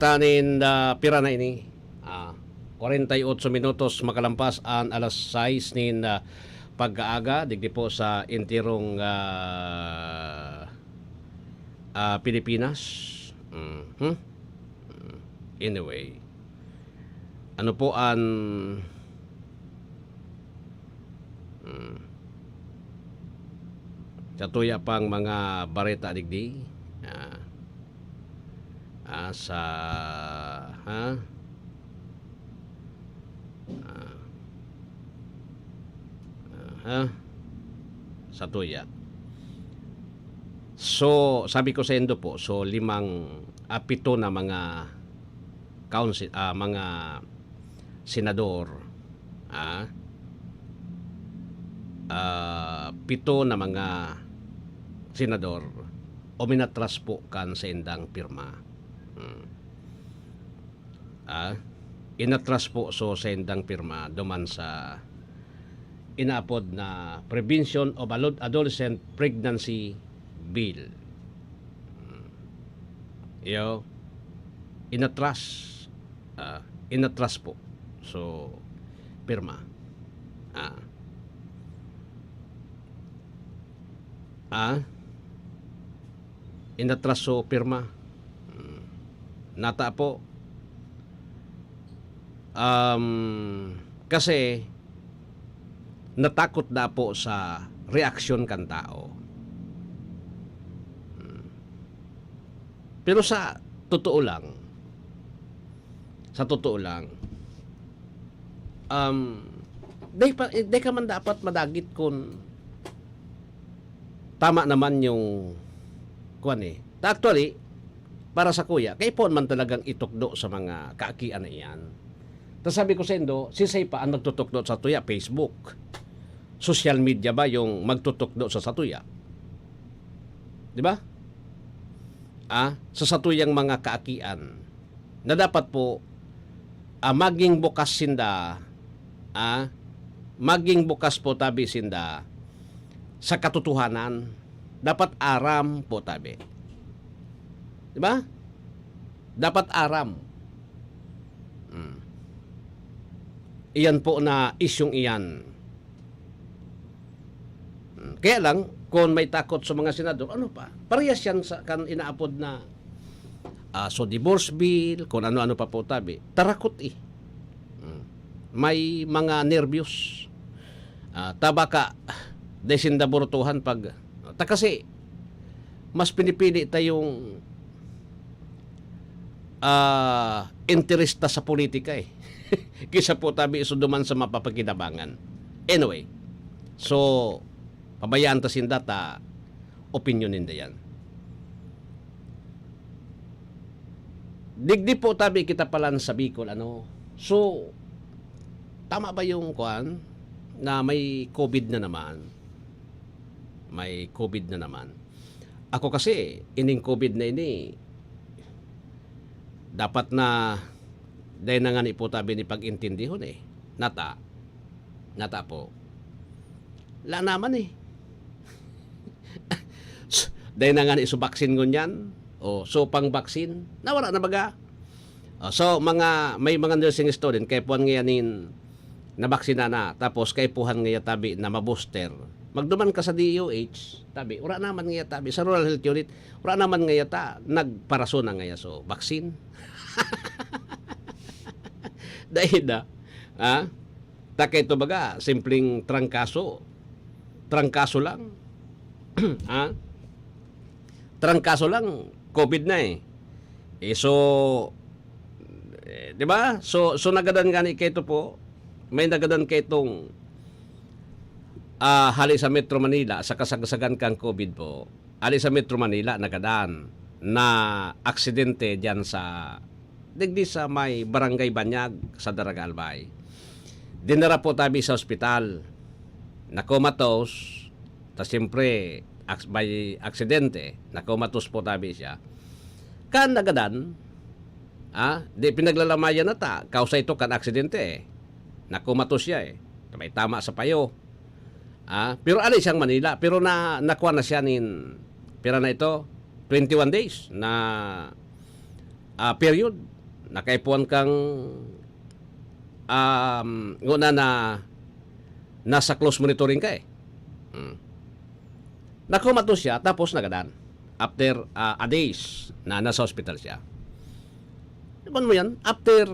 Tanin, ah, pira na ini? Ah, kwarenta y otso minutos makalampas an alas sais nin, ah, pagkaaga, digdi po sa enterong, ah, ah, Pilipinas. Mhm. Mm. Anyway. Ano po an, mm, sa tuya pang mga bareta digdi? Ah. Ah, sa, ha? Ah. Aha. Sa tuya. So, sabi ko sa indo po, so, limang, ah, pito na mga council, ah, mga senador, ah, ah, pito na mga senador uminatras po kan saindang pirma. Hmm. Ah, inatras po so saindang pirma duman sa inaapod na Prevention of Alo-, Adolescent Pregnancy Bill. Hmm. Iyo, inatras, ah, inatras po. So, pirma. Ah. Ah. Inatras so pirma. Hmm. Nata po. Um, kasi natakot na po sa reaksyon kan tao. Hmm. Pero sa totoo lang, sa totoo lang, um, di pa, di ka man dapat madagit kung tama naman yung, kuwan eh. Ta-, actually, para sa kuya, kaipuhan man talagang itukdo sa mga kaakian na iyan. Ta sabi ko saindo, sisay pa ang nagtutukdo sa tuya, Facebook, social media ba yung magtutukdo sa satuya? Di ba? Ah, sa satuyang mga kaakian na dapat po, ah, maging bukas sinda, ah, maging bukas po tabi sinda sa katotohanan. Dapat aram po tabi. Di ba? Dapat aram. Hmm. Iyan po na isyung iyan. Hmm. Kaya lang, kung may takot sa mga senador, ano pa? Parehas yan sa kan inaapod na, ah, so divorce bill, kung ano-ano pa po tabi. Tarakot eh. Hmm. May mga nervyos. Ah, ta baka, dai sinda burutuhan pag, ta kasi, mas pinipili ta yung, ah, interes ta sa politika eh. Kaysa po tabi iso duman sa mapapakinabangan. Anyway, so, pabayaan ta sinda ta opinyon ninda yan. Digdi po tabi kita palan sa Bicol, ano? So, tama ba yung kwan na may COVID na naman? May COVID na naman. Ako kasi, ining COVID na ini, dapat na, dai na ngani po tabi ni pag-intindihon eh. Nata, nata po. Wala naman eh. Dai na ngani so vaccine ngunyan. O, so pang vaccine, nawara na baga. O, so, mga, may mga nursing student, kaipuhan ngayon nin nabaksina na, tapos kaipuhan ngayon tabi na ma-booster. Magduman ka sa D O H, tabi, wala naman ngayon tabi. Sa rural health unit, wala naman ngayon ta, nagparaso na ngayon so vaccine. Dahil na, ha? Ta kay ito baga, simpleng trangkaso. Trangkaso lang. Ha? Trangkaso lang, COVID na eh. Eh, so, eh, di ba? So, so nagadan gani kay ito po, may nagadan kay itong, ah, hali sa Metro Manila, sa kasagsagan kang COVID po, hali sa Metro Manila, nagadan na aksidente diyan sa, digdi sa may Barangay Banyag sa Daraga Albay. Dinara po tabi sa ospital. Nakomatos, ta siyempre, aks-, may aksidente, nakomatos po tabi siya. Kan nagadan, ah, di pinaglalamayan na ta, kausa ito kan aksidente eh. Nakomatos siya eh. May tama sa payo. Ah, pero ali siyang Manila, pero na, nakuha na siya nin, pira na ito? Twenty-one days na, ah, period. Nakaipuhan kang, um, nguna na nasa close monitoring ka eh. Hmm. Nakomatos siya, tapos nagadan. After, ah, a days na nasa hospital siya. Iban mo yan, after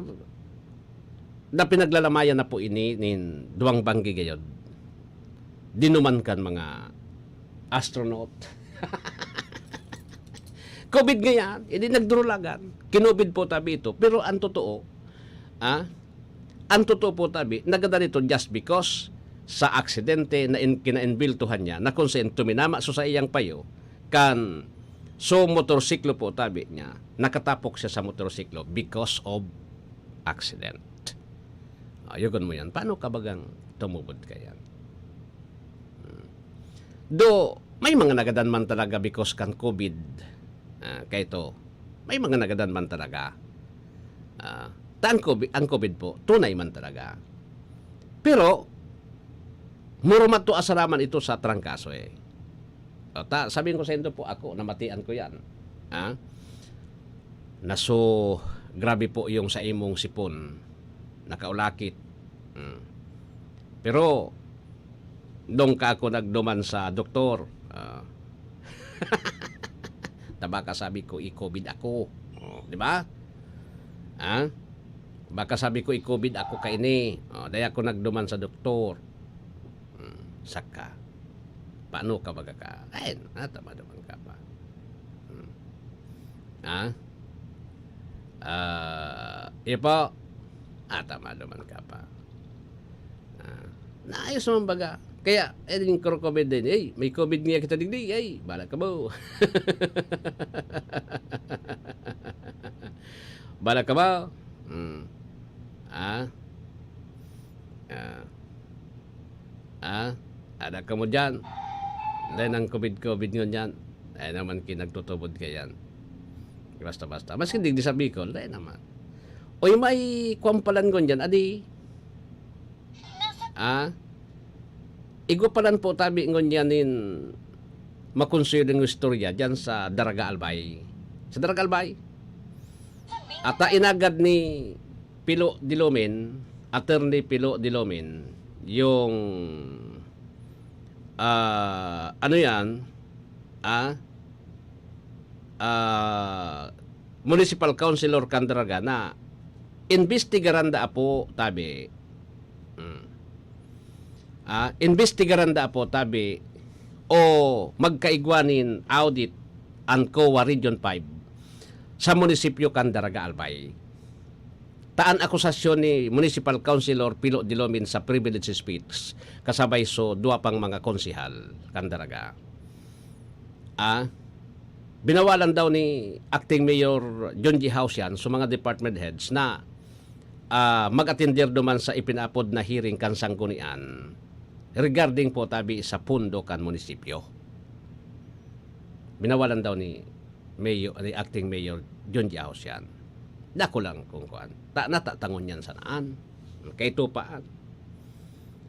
na pinaglalamayan na po ini nin duwang banggi gayod. Dinuman kan mga astronaut. COVID ngayan, hindi nagdurulagan. Kinobid po tabi ito. Pero ang totoo, ah, ang totoo po tabi, nagadan ito just because sa aksidente na in-, kinainbiltuhan niya, na kung saan tuminama so sa iyang payo, kan so motorsiklo po tabi niya, nakatapok siya sa motorsiklo because of accident. Ah, yugon mo yan. Paano ka bagang tumubod ka yan? Hmm. Do, may mga nagadan man talaga because kan COVID. Ah, kay to, may mga nagadan man talaga. Ah, ta ang COVID, ang COVID po, tunay man talaga. Pero, muro man to asaraman ito sa trangkaso eh. O, ta, sabihin ko sa indo po, ako, namatian ko yan. Ha? Na so, grabe po yung sa imong sipon. Nakaulakit. Hmm. Pero, doon ka ako nagduman sa doktor. Ah. Ta baka sabi ko, i-COVID ako. Oh, di ba? Ha? Baka sabi ko, i-COVID ako kaini. Oh, daya ako nagduman sa doktor. saka. Paano ka baga ka? Ay, nata maduman ka pa. Hmm. Ha? Ah, iyo po. Ata maduman ka pa. Ah, naayos naman baga. Kaya, eh, yung kuro-, COVID din, eh, may COVID niya kita digdi, ay, bala ka ba? Bala ka ba? Hmm. Ah? Ah. Ah? Ada ka mo dyan. Dahil ang COVID-COVID ngon dyan. Dahil naman kinagtutubod ka yan. Basta-basta. Maski digdi sa Bicol, dahil naman. Oy, may kwam palan ngon dyan, adi. Ah? Igwa palan po tabi ngon yan nin makonsuelong istorya dyan sa Daraga Albay. Sa Daraga Albay. At, ah, inagad ni Pilo Dilomin, Attorney Pilo Dilomin, yung, ah, ano yan, ah, ah, municipal councilor kan Daraga na imbestigaran da apo, tabi. Hmm. Ah, imbestigaran da apo, tabi, o magkaigwa nin audit an COA Region five sa munisipyo kan Daraga Albay. Ta an akusasyon ni Municipal Councilor Pilo Dilomin sa privilege speech kasabay so duwa pang mga konsehal kan Daraga. Ah, binawalan daw ni Acting Mayor John G. House yan sa mga department heads na, ah, mag-atender duman sa ipinapod na hearing kan sanggunian regarding po tabi sa pundo kan munisipyo. Binawalan daw ni Mayor, ni Acting Mayor John G. House yan. Dako lang kung kuan. Ta, natatangon yan sanaan. Kay tupaan.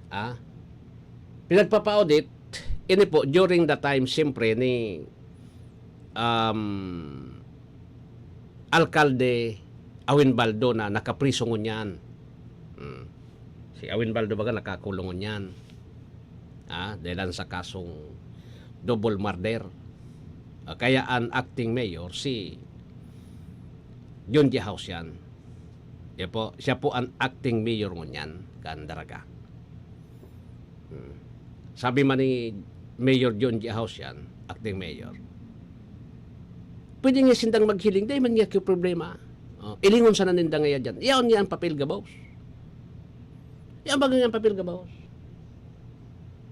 Ah, pinagpapa-audit, ini po, during the time, siyempre, ni, um, Alkalde Awin Baldo na nakapriso ngunyan. Hmm. Si Awin Baldo baga nakakulong ngunyan. Ah, dahilan sa kasong double murder. Ah, kaya an acting mayor, si John G. House yan. Siya po, siya po an acting mayor ngunyan kan Daraga. Hmm. Sabi man ni Mayor John G. House yan, acting mayor, pwede nga sindang maghiling, dai man niya ki problema. Oh, ilingon sana ninda ngaya dyan. Yaon niya ang papel gabos. Yaon baga niya ang papel gabos.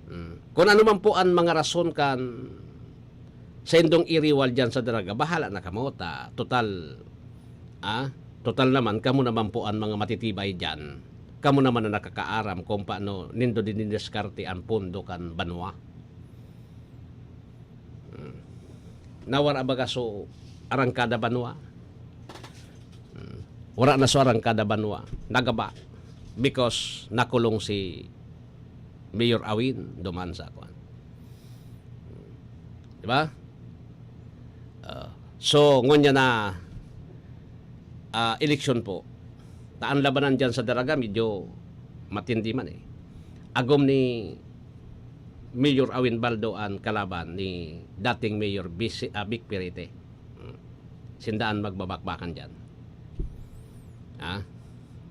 Hmm. Kung ano man po ang mga rason kan saindong iriwal dyan sa Daraga, bahala na kamo ta. Total, ah, total naman, kamo naman po ang mga matitibay dyan. Kamo naman ang nakakaaram kung paano nindo dinidiskarte ang pondo kan banwa. Hmm. Nawara baga so arangkada banwa. Hmm. Wara na so arangkada banwa. Nagaba. Because nakulong si Mayor Awin duman sa kuan. Di ba? Ah, so, ngunyan na, ah, eleksyon po. Ta an labanan dyan sa Daraga, medyo matindi man eh. Agom ni Mayor Awin Baldo an kalaban ni dating Mayor Bisi-, ah, Vic Perete. Hmm. Sinda an magbabakbakan dyan. Ah,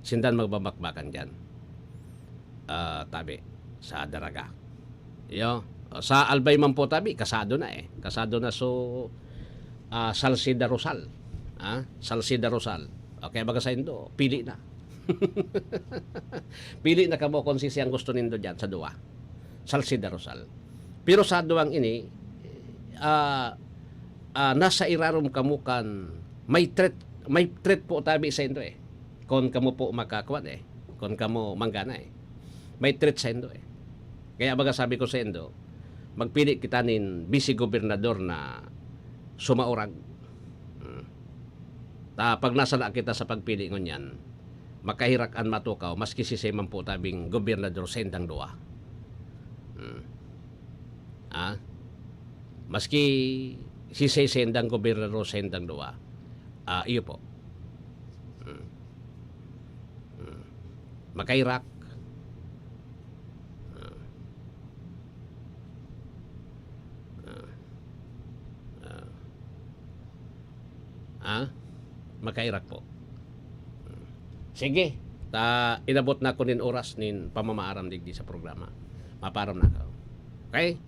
sinda an magbabakbakan dyan. Ah, tabi, sa Daraga. Iyo, sa Albay man po tabi, kasado na eh. Kasado na so, ah, Salceda Rosal. Ah, Salceda Rosal. Okay, baga saindo, pili na. Pili na kamo kung sisiyang gusto nindo dyan sa duwa. Salceda Rosal. Pero sa duwang ini, ah, ah, nasa irarom kamo kan may threat, may threat po tabi saindo eh. Kung kamo po makakuan eh. Kung kamo manggana eh. May threat saindo eh. Kaya baga sabi ko saindo, magpili kita nin vice gobernador na sumaurag. Hmm. Ta, pag nasala kita sa pagpili ngunyan, makahirak an matukaw, maski sisay man po tabing gobernador saindang duwa. Hmm. Ah? Maski sisay saindang gobernador saindang duwa. Ah, iyo po. Hmm. Hmm. Makahirak. Ah. Ah. Ah. Ah? Makahirak po. Hmm. Sige, ta inabot na ko nin oras nin pamamaaram digdi sa programa. Mapaaram na ako. Okay?